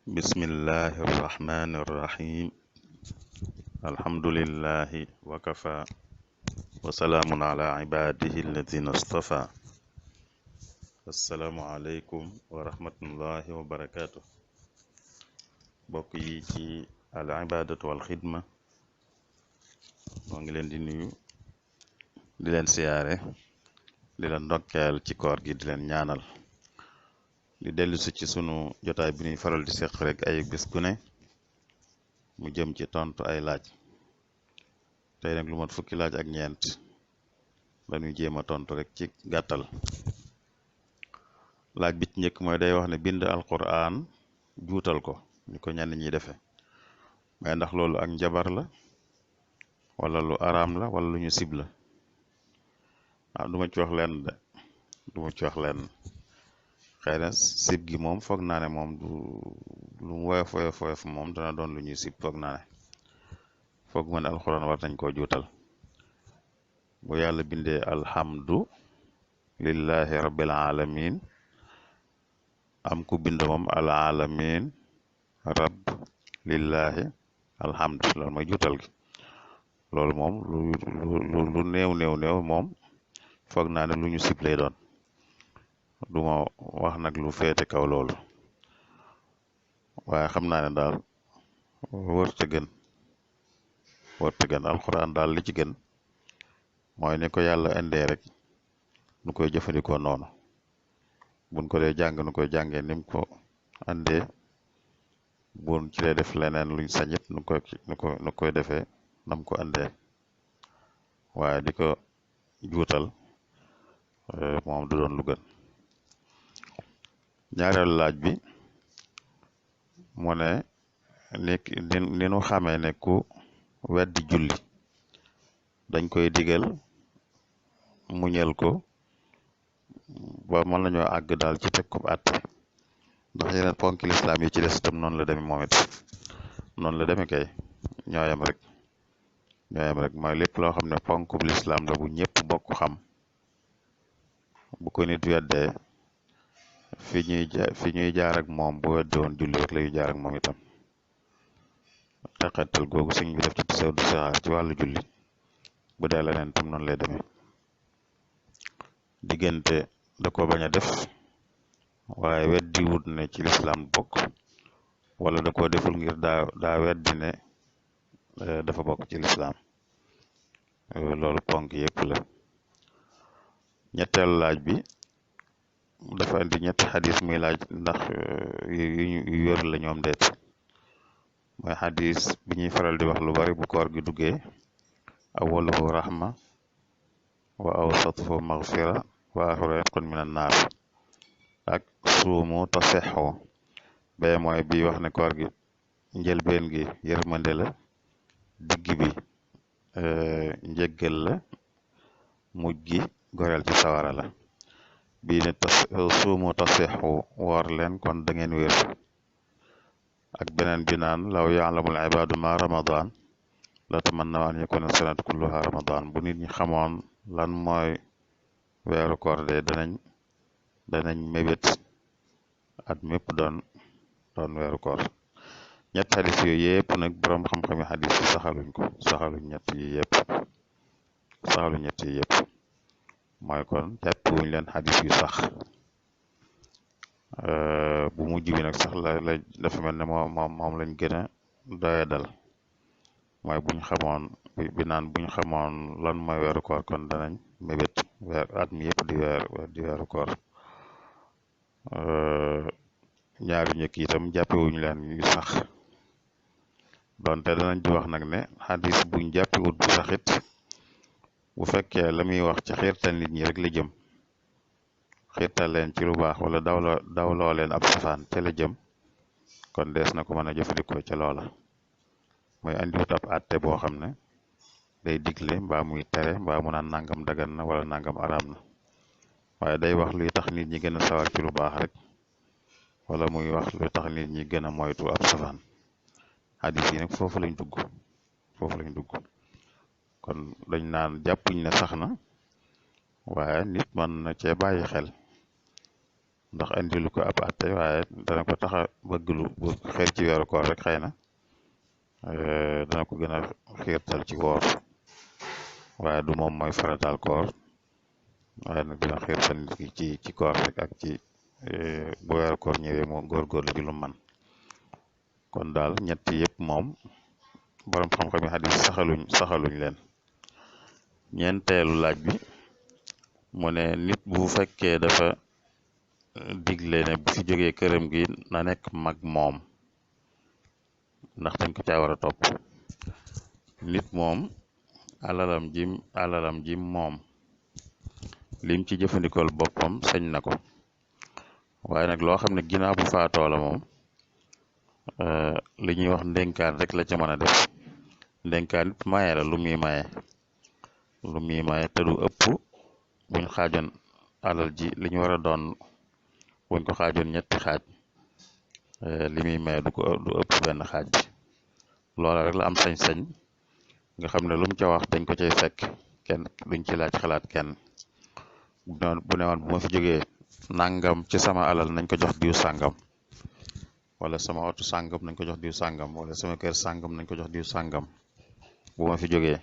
بسم الله الرحمن الرحيم الحمد لله وكفى وسلام على عباده الذين اصطفى السلام عليكم ورحمة الله وبركاته بقي في العبادة والخدمة ngi leen di nuyu di leen siyaare di leen ndokkeel ci koor gi di leen ñaanal di dellusi ci sunu jotaay bi ñuy faral di seq rek ay bés gu ne mu jëm ci tontu ay laaj tey nag lu mat fukki laaj ak ñeent dañuy jéem a tontu rek ci gàttal laaj bi ci njëkk mooy day wax ne bind alquran juutal ko ni ko ñenn ñi defe mais ndax loolu ak njabar la wala lu araam la wala lu ñu sib la duma ci wax leen de duma ci wax leen xëy na sib gi moom foog naa ne moom du lu mu woyof moom dana doon lu ñuy sib foog naa ne foog ma ne alxuraan war nañ koo juutal bu yàlla bindee alhamdu lillahi rabbil alamin am ku bind moom al alamin rab lillahi alhamdu loolu mooy juutal gi loolu moom lu néew moom foog naa ne lu ñu sib lay doon duma wax nag lu féete kaw loolu waaye xam naa ne daal wërta gën alxuraan daal li ci gën mooy ni ko yàlla indee rek nu koy jëfandikoo noonu buñ ko dee jàng nu koy jàngee nim ko andee buñ ci dee def leneen luñ sañit nu koy defee nam ko andee waaye di ko juutal moom du doon lu gën ñaareelu laaj bi mu ne ni nu xamee ne ku weddi julli dañ koy digal muñal ko ba mën nañoo àgg daal ci teg ko àtte ndax yeneen ponki lislaam yi ci des itam noonu la demee moom it noonu la demee kay ñooyam rek mooy lépp loo xam ne ponkub lislaam la bu ñëpp bokk xam bu ko nit weddee fi ñuy jaar ak moom bu wedde woon julli rek lañuy jaar ak moom itam teqatal googu sëñ bi def ci tasawdu sixaar ci wàllu julli bu dee leneen tam noonu lay demee diggante da ko bañ a def waaye weddi wut ne ci lislaam bokk wala da ko deful ngir daa weddi ne dafa bokk ci lislaam loolu ponk yëpp la ñetteelu laaj bi dafa indi ñetti xadis muy laaj ndax yu wér la ñoom deet mooy xadis bi ñuy faral di wax lu bari bu koor gi duggee awaluhu rahma wa awsatuhu maghfira wa axiru itqun minan naar ak suumu tasixu bee mooy bi wax ne koor gi njëlbeen gi yërmande la digg bi njëggal la mujj gi goreel ci sawara la bii ne suumu tasixu woor leen kon da ngeen wér ak beneen bi naan law yaalamul ibaadu ma ramadan la tamannaw an yakuna sanat kulluha ramadan bu nit ñi xamoon lan mooy weeru koor de danañ mébét at mépp doon weeru koor ñett xadis yooyu yëpp nag boroom xam-xami xadis yi saxaluñ ñett yi yëpp mooy kon jàpp wuñ leen xadis yu sax bu mujj bi nag sax la dafa mel ne moom lañ gën a doye dal mooy buñ xamoon lan mooy weeru koor kon danañ mébét at mi yëpp di weeru koor ñaari ñëkk itam jàppewuñu leen yu sax donte danañ di wax nag ne xadis buñ jàppewut bu saxit bu fekkee la muy wax ci xiirtal nit ñi rek la jëm xiirtal leen ci lu baax wala dawloo leen ab safaan ca la jëm kon dees na ko mën a jëfandikoo ca loola mooy andiwut ab àtte boo xam ne day digle mbaa muy tere mbaa mu naan nangam dagan na wala nangam araam na waaye day wax luy tax nit ñi gën a sawar ci lu baax rek wala muy wax luy tax nit ñi gën a moytu ab safaan xadis yi nag foofu lañ dugg kon dañ naan jàppuñ ne sax na waaye nit mën na cee bàyyi xel ndax andilu ko ab atte waaye dana ko tax a bëgg lu bu xeer ci weeru koor rek xëy na dana ko gën a xiirtal ci woor waaye du moom mooy farataal koor waaye nag dina xiirtal nit ki ci koor rek ak ci bu weeru koor ñëwee moo góorgóorlu ci lu man kon daal ñett yëpp moom borom xam-xam yi xadis saxaluñ leen. ñeenteelu laaj bi mu ne nit bu fekkee dafa digle ne bu fi jógee këram gi na nekk mag moom ndax dañ ko caa war a topp. nit moom alalam jim moom lim ci jëfandikool boppam sañ na ko waaye nag loo xam ne ginnaaw bu faatoo la moom li ñuy wax ndénkaan rek la ca mën a def. ndénkaan it maye la lu muy maye te du ëpp buñ xaajoon alal ji li ñu war a doon buñ ko xaajoon ñetti xaaj li muy maye du ëpp benn xaaj bi loola rek la am sañ-sañ nga xam ne lu mu ca wax dañ ko cay fekk kenn duñ ci laaj xalaat kenn bu ne woon bu ma fi jógee nangam ci sama alal nañ ko jox diw sàngam wala sama oto sàngam nañ ko jox diw sàngam wala sama kër sàngam nañ ko jox diw sàngam bu ma fi jógee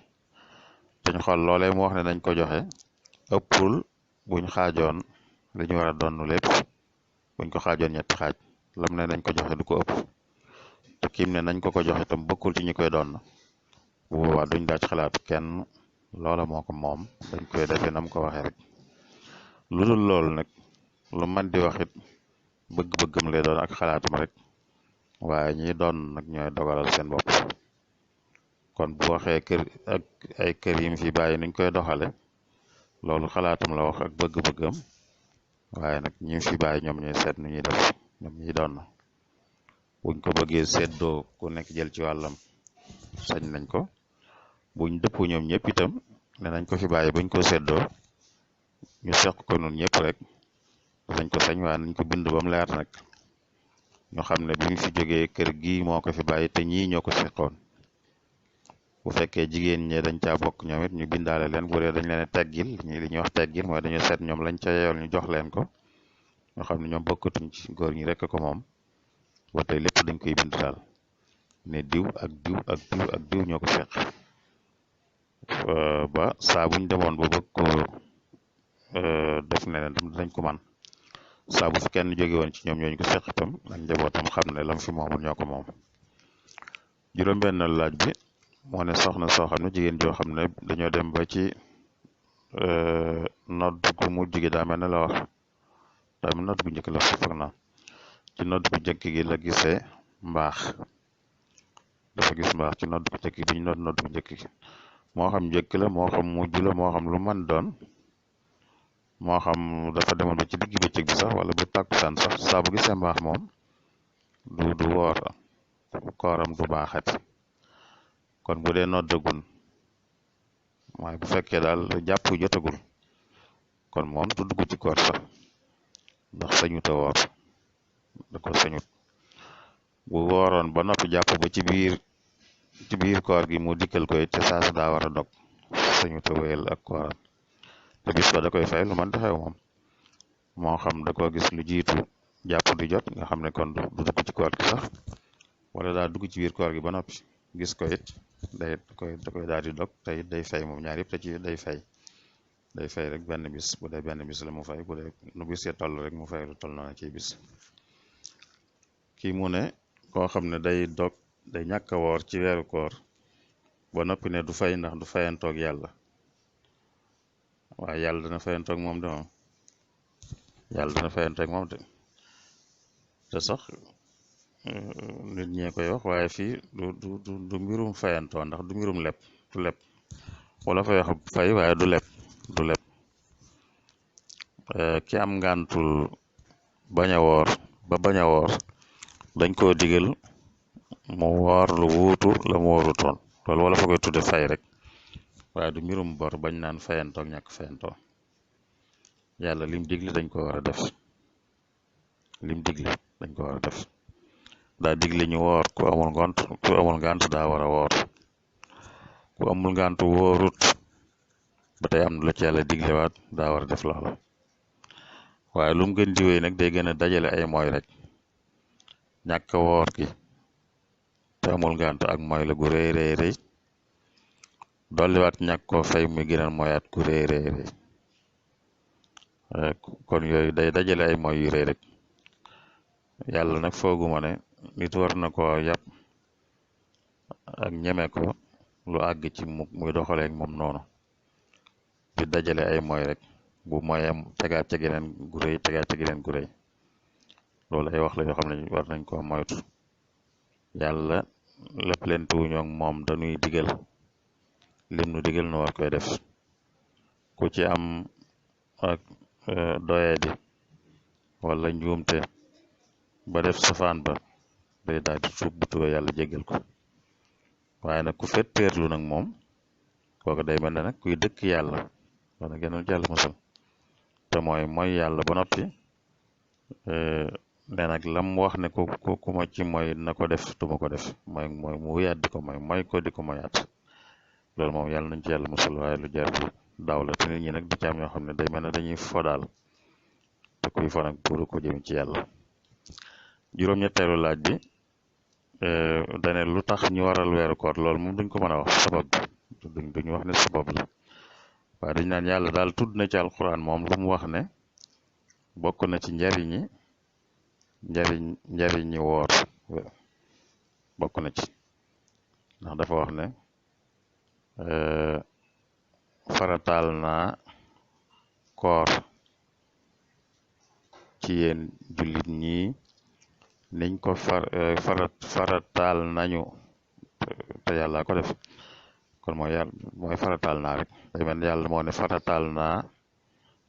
dañ xool loolee mu wax ne nañ ko joxe ëppul buñ xaajoon li ñu war a doon lépp buñ ko xaajoon ñetti xaaj lam ne nañ ko joxe du ko ëpp te kim ne nañ ko joxe tam bokkul ci ñi koy doon bu boobaa duñ daaj xalaat kenn loola moo ko moom dañ koy defee nam ko waxee rek lu dul loolu nag lu man di waxit bëgg-bëggam lay doon ak xalaatam rek waaye ñi doon nag ñooy dogalal seen bopp kon bu waxee kër ak ay kër yim fi bàyyi nuñ koy doxale loolu xalaatam la wax ak bëgg-bëggam waaye nag ñi fi bàyyi ñoom ñooy seet nu ñuy def ñoom ñuy doon buñ ko bëggee seddoo ku nekk jël ci wàllam sañ nañ ko buñ dëpp ñoom ñëpp itam ne nañ ko fi bàyyi buñ ko seddoo ñu seq ko nun ñëpp rek dañ ko sañ waaye nañ ko bind ba mu leer nag ñu xam ne bi mu fi jógee kër gii moo ko fi bàyyi te ñii ñoo ko seqoon bu fekkee jigéen ñi dañ caa bokk ñoom it ñu bindaale leen bu dee dañ leen teggil li ñuy wax teggil mooy dañu seet ñoom lañ ca yeewal ñu jox leen ko ñoo xam ne ñoom bokkatuñ ci góor ñi rek ko moom ba tey lépp dañ koy bind daal ne diw ak diw ak diw ak diw ñoo ko seq ba saa buñ demoon ba bëgg ko def ne leen tam dinañ ko man saa bu fi kenn jóge woon ci ñoom ñooñu ko seq itam ak njabootam xam ne lam fi moomul ñoo ko moom. juróom-benn laaj bi moo ne soxna soo xam ne jigéen joo xam ne dañoo dem ba ci nodd gu mujj gi daa mel ne la wax daa mel nodd gu njëkk la foog na ci nodd gu njëkk gi la gisee mbaax dafa gis mbaax ci nodd gu njëkk gi bi ñu nodd gu njëkk gi moo xam njëkk la moo xam mujj la moo xam lu man doon moo xam dafa demoon ba ci digg bëccëg bi sax wala bu tàkkusaan sax saa bu gisee mbaax moom du woor kooram du baaxati kon bu dee noddagun waaye bu fekkee daal jàpp jotagul kon moom du dugg ci koor sax ndax sañut a woor da ko sañut bu wooroon ba noppi jàpp ba ci biir koor gi mu dikkal koy te saa sa daa war a dog sañut a wéyal ak kooram te bis ba da koy fay lu man taxew moom moo xam da ko gis lu jiitu jàpp di jot nga xam ne kon du dugg ci koor gi sax wala daa dugg ci biir koor gi ba noppi gis ko it da koy daal di dog te it day fay moom ñaar yëpp te ci day fay rek benn bis bu dee benn bis la mu fay bu dee nu bis ya toll rek mu fay lu toll noonu ci bis kii mu ne koo xam ne day dog day ñàkk a woor ci weeru koor ba noppi ne du fay ndax du fayantoog yàlla waaye yàlla dana fayantoog moom de moom yàlla dana fayantoog moom de te sax nit ñee koy wax waaye fii du mbirum fayantoo ndax du mbirum leb du leb wala fay wax fay waaye du leb ki am ngàntul bañ a woor ba bañ a woor dañ koo digal mu woor lu wuutu la mu wóorutoon loolu wala fa koy tudde fay rek waaye du mbirum bor bañ naan fayantoo ñàkk fayantoo yàlla lim digle dañ ko war a def daa digle ñu woor ku amul ngant daa war a woor ku amul ngant wóorut ba tey am na lu ci yàlla diglewaat daa war a def loola waaye lu mu gën di wéy nag day gën a dajale ay mooy rek ñàkk woor gi te amul ngànt ak mooy la gu rëy rëy rëy dolliwaat ñàkk koo fay muy gënal mooyaat gu rëy rëy rëy kon yooyu day dajale ay mooy yu rëy rek yàlla nag fooguma ne nit war na ko yàpp ak ñeme ko lu àgg ci muy doxaleek moom noonu di dajale ay mooy rek bu mooyam tegaat ca geneen gu rëy tegaat ca geneen gu rëy loolu ay wax la yoo xam ne war nañ ko moytu yàlla lépp leen tuuñoo moom dañuy digal lim nu digal nu war koy def ku ci am ak doyadi wala njuumte ba def safaan ba day daal di tuub bu tuubee yàlla jéggal ko waaye nag ku fetteerlu nag moom kooku day mel ne nag kuy dëkk yàlla wala gënal yàlla musal te mooy yàlla ba noppi ne nag lam wax ne ku ma ci mooy na ko def du ma ko def mooy mu wéyaat di ko mooy ko di ko moyaat loolu moom yàlla nañ ci yàlla musal waaye lu jar di daaw la te nit ñi nag di ci am ñoo xam ne day mel ne dañuy fo daal te kuy fo nag pour ko jëm ci yàlla juróom-ñetteelu laaj bi dane lu tax ñu waral weeru koor loolu moom duñ ko mën a wax sabab bi duñu wax ne sabab la waaye dañ naan yàlla daal tudd na ci alquran moom lu mu wax ne bokk na ci njariñi woor bokk na ci ndax dafa wax ne farataal naa koor ci yéen jullit ñi niñ ko farataal nañu te yàlla ko def kon mooy farataal naa rek day mel yàlla moo ne farataal naa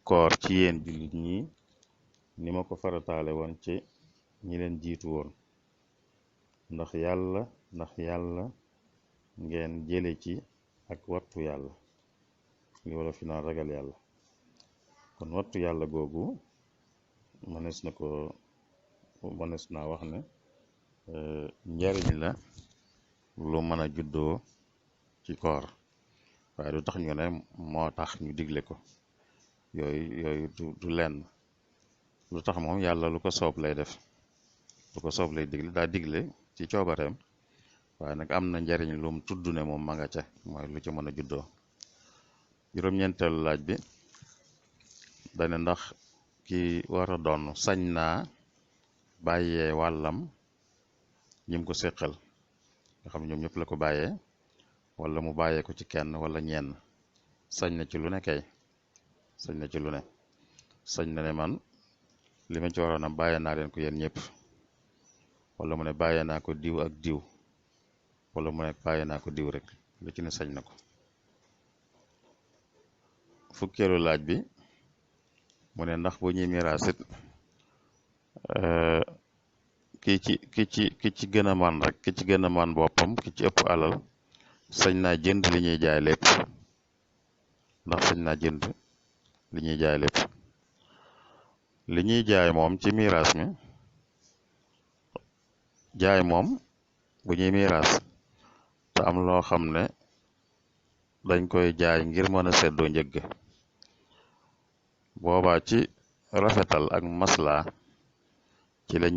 koor ci yéen jullit ñi ni ma ko farataale woon ci ñi leen jiitu woon ndax yàlla ngeen jële ci ak wattu yàlla li wala fi naan ragal yàlla kon wattu yàlla googu mënees naa wax ne njariñ la lu mën a juddoo ci koor waaye du tax ñu ne moo tax ñu digle ko yooyu du lenn lu tax moom yàlla lu ko soob lay def lu ko soob lay digle daa digle ci coobareem waaye nag am na njariñ lu mu tudd ne moom ma nga ca mooy lu ci mën a juddoo juróom-ñeenteelu laaj bi dane ndax ki war a doon sañ naa bàyyee wàllam ñim ko séqal nga xam ne ñoom ñëpp la ko bàyyee wala mu bàyyee ko ci kenn wala ñenn sañ na ci lu ne kay sañ na ci lu ne sañ na ne man li ma ci waroon a bàyyee naa leen ko yéen ñëpp wala mu ne bàyyee naa ko diw ak diw wala mu ne bàyyee naa ko diw rek lu ci ne sañ na ko fukkeelu laaj bi mu ne ndax bu ñuy miraasit ki ci gën a man rek ki ci gën a man boppam ki ci ëpp alal sañ naa jënd li ñuy jaay lépp ndax sañ naa jënd li ñuy jaay lépp li ñuy jaay moom ci miraas mi jaay moom bu ñuy miraas te am loo xam ne dañ koy jaay ngir mën a seddoo njëgg boobaa ci rafetal ak masla ci li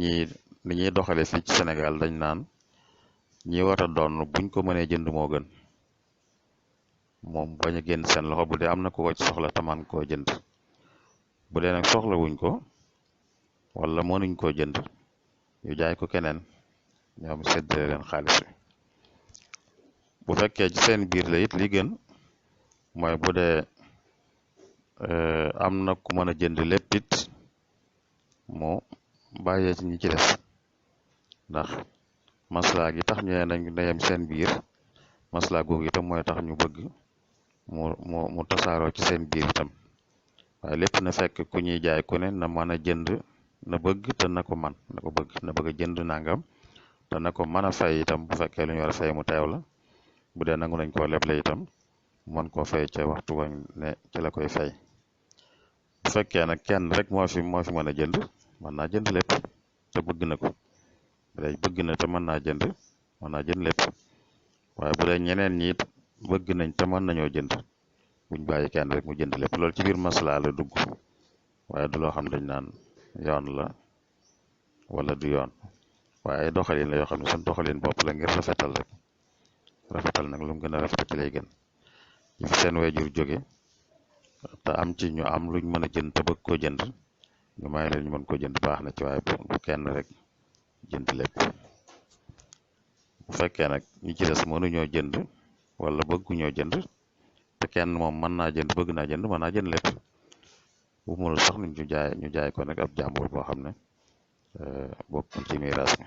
ñuy doxale fii ci Sénégal dañ naan ñi war a doon buñ ko mënee jënd moo gën moom bañ a génn seen loxo bu dee am na ku ko ci soxla taman koo jënd bu dee nag soxla wuñ ko wala mënuñ koo jënd ñu jaay ko keneen ñoom séddale leen xaalis bi bu fekkee ci seen biir la it li gën mooy bu dee am na ku mën a jënd lépp it mu bàyyee ci ñi ci des ndax masla gi tax ñu ne nañ yem seen biir masla googu itam mooy tax ñu bëgg mu tasaaroo ci seen biir itam waaye lépp na fekk ku ñuy jaay ku ne na mën a jënd na bëgg te na ko man na ko bëgg na bëgg a jënd nangam te na ko mën a fay itam bu fekkee lu ñu war a fay mu teew la bu dee nangu nañ koo leble itam mën koo fay ca waxtu wañ ne ci la koy fay bu fekkee nag kenn rek moo fi mën a jënd mën naa jënd lépp te bëgg na ko bu dee bëgg na te mën naa jënd lépp waaye bu dee ñeneen ñi it bëgg nañ te mën nañoo jënd buñ bàyyi kenn rek mu jënd lépp loolu ci biir masla la dugg waaye du loo xam dañ naan yoon la wala du yoon waaye ay doxalin la yoo xam ne seen doxalin bopp la ngir rafetal rek rafetal nag lu mu gën a rafetal ci lay gën yi fi seen waajur jóge te am ci ñu am luñ mën a jënd te bëgg koo jënd ñu may leen ñu mën koo jënd baax na ci waaye bu kenn rek jënd lépp bu fekkee nag ñi ci des mënuñoo jënd wala bëgguñoo jënd te kenn moom mën naa jënd bëgg naa jënd mën naa jënd lépp bu mënul sax ñu jaay ko nag ab jàmbur boo xam ne bokkul ci miraas mi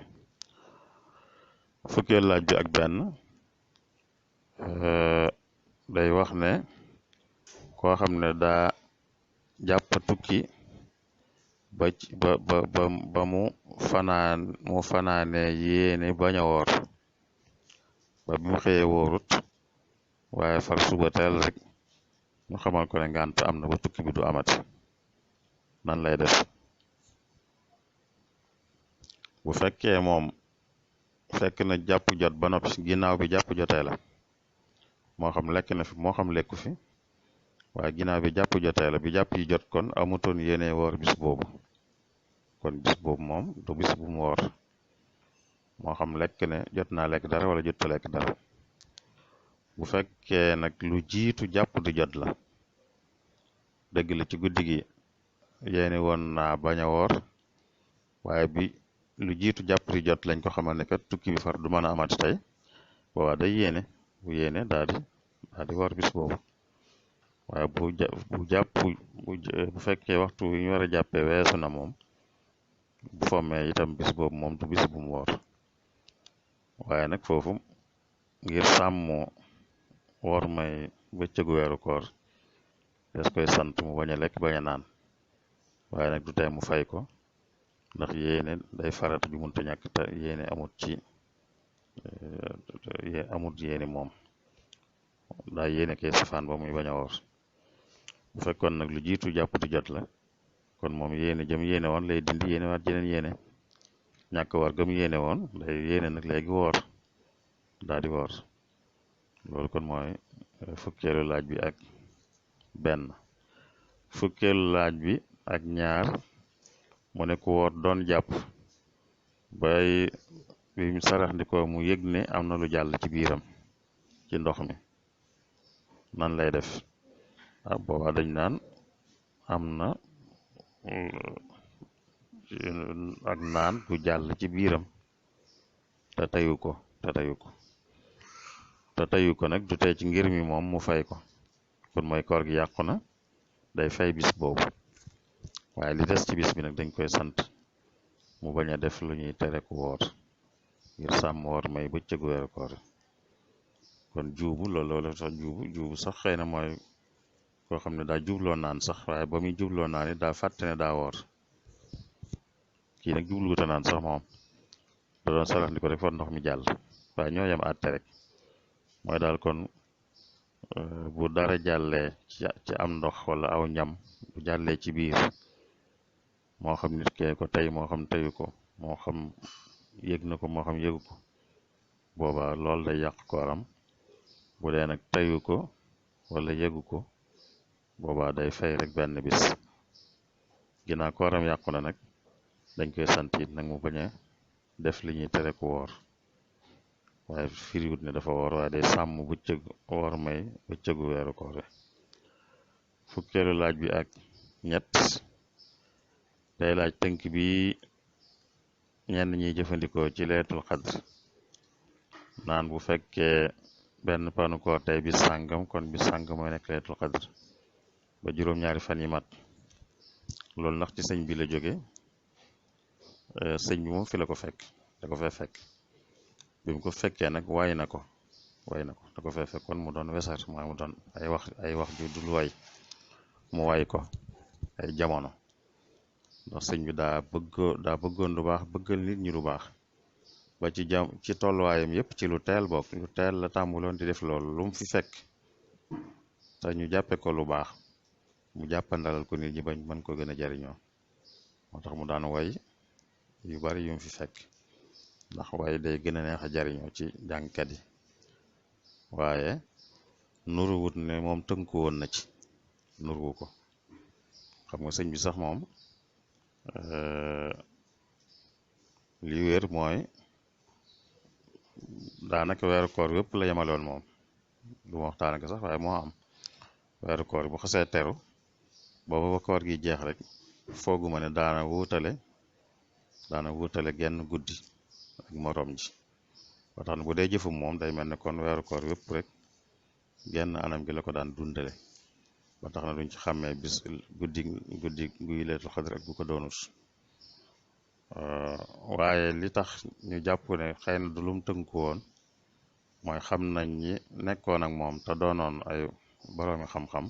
fukkeel laaj bi ak benn day wax ne koo xam ne daa jàpp tukki ba mu fanaane yéene bañ a woor ba bi mu xëyee wóorut waaye far suba teel rek ñu xamal ko ne ngànt am na ba tukki bi du amati nan lay def bu fekkee moom fekk na jàpp jot ba noppi ginnaaw bi jàpp jotee la moo xam lekk na fi moo xam lekku fi waaye ginnaaw bi jàpp jotee la bi jàpp yi jot kon amutoon yéene woor bis boobu kon bis boobu moom du bis bu mu woor moo xam lekk ne jot naa lekk dara wala jot a lekk dara bu fekkee nag lu jiitu jàpp di jot la dëgg la ci guddi gi yéene woon naa bañ a woor waaye bi lu jiitu jàpp di jot lañ ko xamal ne kat tukki bi far du mën a amati tey boobaa day yéene bu yéene daal di woor bis boobu waaye bu fekkee waxtu wi ñu war a jàppee weesu na moom bu fommee itam bis boobu moom du bis bu mu woor waaye nag foofu ngir sàmm woor may bëccëgu weeru koor des koy sant mu bañ a lekk bañ a naan waaye nag du tey mu fay ko ndax yéene day farata ju munta ñàkk te yéene amut yéene moom daa yéene kay safaan ba muy bañ a woor bu fekkoon nag lu jiitu jàpp di jot la kon moom yéene jëm yéene woon lay dindi yéene waat jeneen yéene ñàkk war gëm yéene woon lay yéene nag léegi woor daa di woor loolu kon mooy fukkeelu laaj bi ak benn fukkeelu laaj bi ak ñaar mu ne ku woor doon jàpp bay bi mu sarax ndikoo mu yëg ne am na lu jàll ci biiram ci ndox mi nan lay def boobaa dañ naan am na ak naan gu jàll ci biiram te tayu ko nag du tey ci ngir mi moom mu fay ko kon mooy koor gi yàqu na day fay bis boobu waaye li des ci bis bi nag dañ koy sant mu bañ a def lu ñuy tere ku woor ngir sàmm woor may bëccëgu weeru koor kon juubu loolu sax juubu sax xëy na mooy koo xam ne daa jubloo naan sax waaye ba muy jubloo naan it daa fàtte ne daa woor kii nag jubluwuta naan sax moom da doon sarax ndi ko rek fa ndox mi jàll waaye ñoo yem àtte rek mooy daal kon bu dara jàllee ci am ndox wala aw ñam bu jàllee ci biir moo xam nit kee ko tey moo xam teyu ko moo xam yëg na ko moo xam yëgu ko boobaa loolu day yàq kooram bu dee nag teyu ko wala yëgu ko boobaa day fay rek benn bis ginnaaw kooram yàqu na nag dañ koy sant it nag mu bañ a def li ñuy tere ku woor waaye firiwut ne dafa woor waaye day sàmm bëccëg woor may bëccëgu weeru koor fukkeelu laaj bi ak ñett day laaj tënk bi ñenn ñiy jëfandikoo ci leetul xadr naan bu fekkee benn panu koor tey bis sàngam kon bis sàngam mooy nekk leetul xadr ba juróom-ñaari fan yi mat loolu ndax ci sëñ bi la jóge sëñ bi moom fi la ko fekk da ko fee fekk bi mu ko fekkee nag way na ko da ko fee fekkoon mu doon wesar mooy mu doon ay wax ju dul way mu way ko ay jamono ndax sëñ bi daa bëggoon lu baax bëggal nit ñi lu baax ba ci tolluwaayam yépp ci lu teel bokk lu teel la tàmbuloon di def loolu lu mu fi fekk te ñu jàppe ko lu baax mu jàppandalal ko nit ñi bañ mën ko gën a jariñoo moo tax mu daan way yu bari yu mu fi fekk ndax way day gën a neex a jariñoo ci jàngkat yi waaye nuru wut ne moom tënku woon na ci nuru ko xam nga sëñ bi sax moom li wér mooy daanaka weeru koor yëpp la yemaloon moom du ma waxtaan ak sax waaye moo am weeru koor bu xasee teru booba ba koor gi jeex rek fooguma ne daana wuutale genn guddi ak moroom ji ba tax na bu dee jëfum moom day mel ne kon weeru koor yëpp rek genn anam gi la ko daan dundale ba tax na duñ ci xàmmee bis guddi guy leetul xadr ak bu ko doonut waaye li tax ñu jàpp ne xëy na du lum tënku woon mooy xam nañ ñi nekkoon ak moom te doonoon ay boroomi xam-xam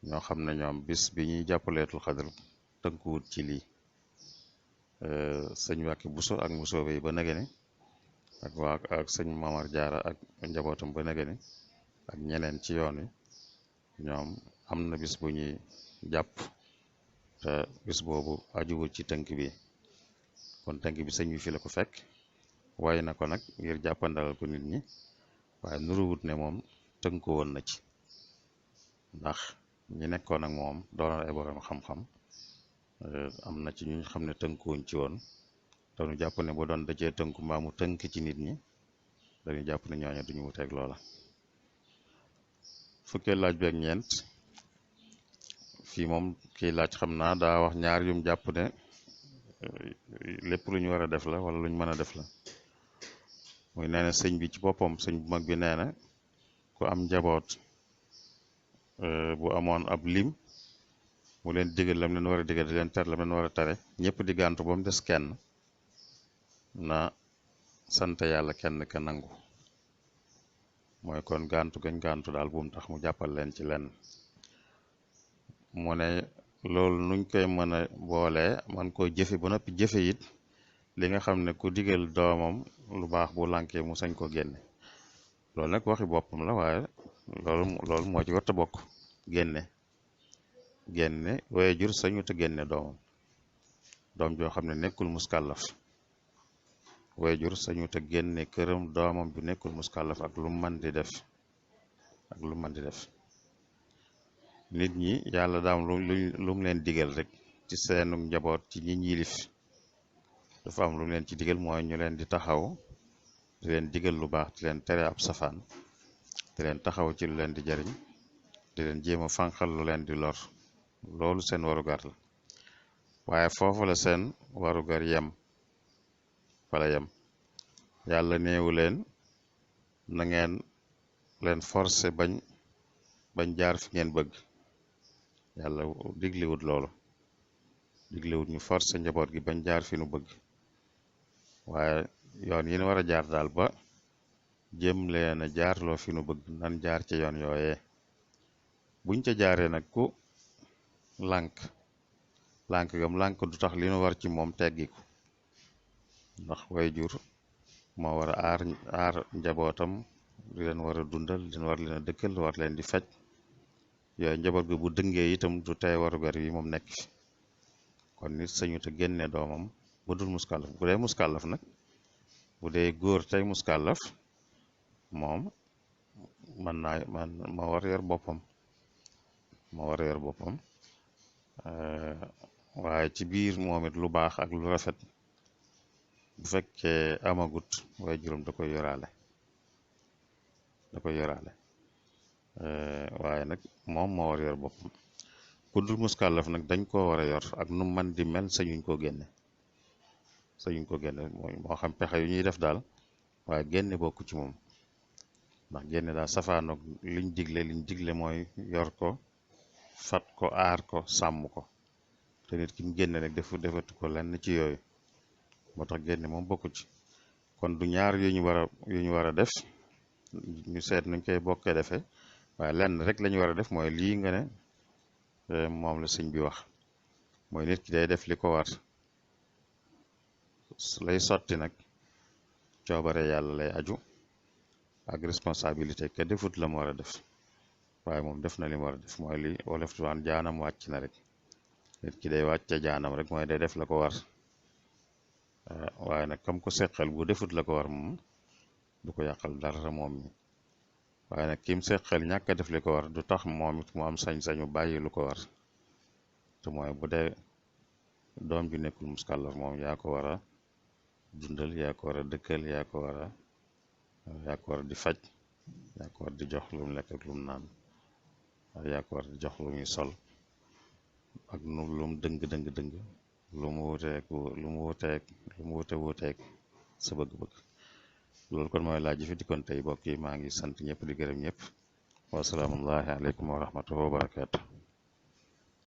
ñoo xam ne ñoom bis bi ñuy jàpp leetul xadr tënkuwut ci lii sëñ Wàkki Buso ak Mbusoobe yi ba negeni ak sëñ Mamar Jaara ak njabootam ba negeni ak ñeneen ci yoon wi ñoom am na bis bu ñuy jàpp te bis boobu ajuwul ci tënk bi kon tënk bi sëñ bi fi la ko fekk waaye na ko nag ngir jàppandalal ko nit ñi waaye nuruwut ne moom tënku woon na ci ndax ñi nekkoon ak moom doonoon ay borom xam-xam am na ci ñu xam ne tënkuwuñ ci woon te ñu jàpp ne bu doon dajee tënku mbaa mu tënk ci nit ñi dañu jàpp ne ñooñu duñu wuteeg loola fukkee laaj beeg ñeent fii moom kii laaj xam naa daa wax ñaar yum jàpp ne lépp lu ñu war a def la wala lu ñu mën a def la muy nee na sëñ bi ci boppam sëñ bu mag bi nee na ku am njaboot bu amoon ab lim mu leen digal lam leen war a digal di leen tere lam leen war a tere ñëpp di gàntu ba mu des kenn na sant yàlla kenn ka nangu mooy kon gàntu gañ gàntu daal bu mu tax mu jàppal leen ci lenn mu ne loolu nuñ koy mën a boolee man koo jëfe ba noppi jëfe it li nga xam ne ku digal doomam lu baax bu lànkee mu sañ ko génne loolu nag waxi boppam la waaye loolu moo ci warta bokk génne waaye jur sañu te génne doom joo xam ne nekkul muskàllaf waaye jur sañu te génne këram doomam ju nekkul muskàllaf ak lu mën di def nit ñi yàlla daam lu mu leen digal rek ci seenu njaboot ci ñi yilif dafa am lu mu leen ci digal mooy ñu leen di taxaw di leen digal lu baax di leen tere ab safaan di leen taxaw ci lu leen di jariñ di leen jéem a fànqal lu leen di lor loolu seen warugar la waaye foofu la seen warugar yem fala yem yàlla néewu leen na ngeen leen forcer bañ jaar fi ngeen bëgg yàlla digliwut loolu digliwut ñu forcer njaboot gi bañ jaar fi nu bëgg waaye yoon yi ñu war a jaar daal ba jëm leen a jaarloo fi nu bëgg nan jaar ci yoon yooyee buñ ca jaaree nag ku lànk gam lànk du tax li nu war ci moom teggiku ndax way jur moo war a aar njabootam di leen war a dundal di war leen a dëkkal war leen di faj yooyu njaboot gi bu dëngee itam du tey warugar yi moom nekk fi kon nit sañu te génne doomam bu dul muskàllaf bu dee muskàllaf nag bu dee góor tey muskàllaf moom moo war yor boppam waaye ci biir moom it lu baax ak lu rafet bu fekkee amagut waaye juróom da koy yoraale waaye nag moom moo war yor boppam ku dul muskàllaf nag dañ koo war a yor ak nu man di mel sañuñ ko génne moo xam pexe yu ñuy def daal waaye génne bokku ci moom ndax génne daal safaanoog liñ digle mooy yor ko fat ko aar ko sàmm ko te nit ki mu génne nag defatu ko lenn ci yooyu moo tax génne moom bokku ci kon du ñaar yu ñu war a def ñu seet nuñ koy bokkee defee waaye lenn rek la ñu war a def mooy lii nga ne moom la sëñ bi wax mooy nit ki day def li ko war lay sotti nag coobare yàlla lay aju ak responsabilité ka defut la mu war a def waaye moom def na li mu war a def mooy li wolof di wax jaanam wàcc na rek nit ki day wàcce jaanam rek mooy day def la ko war waaye nag kam ko seqal bu defut la ko war moom du ko yàqal dara moom mi waaye nag kim seqal ñàkk a def li ko war du tax moom it mu am sañ-sañu bàyyi lu ko war te mooy bu dee doom ju nekkul muskàllaf moom yaa ko war a dundal yaa ko war a dëkkal yaa ko war a di faj yaa ko war di jox lu mu lekk ak lu mu naan yaa ko war di jox lu muy sol ak nu lu mu dëng lu mu wuteek sa bëgg-bëgg loolu kon mooy laaj ji fi dikkoon tey mbokk yi maa ngi sant ñëpp di gërëm ñëpp wasalaamullahi aleykum wa rahmatullahi wa barakaatu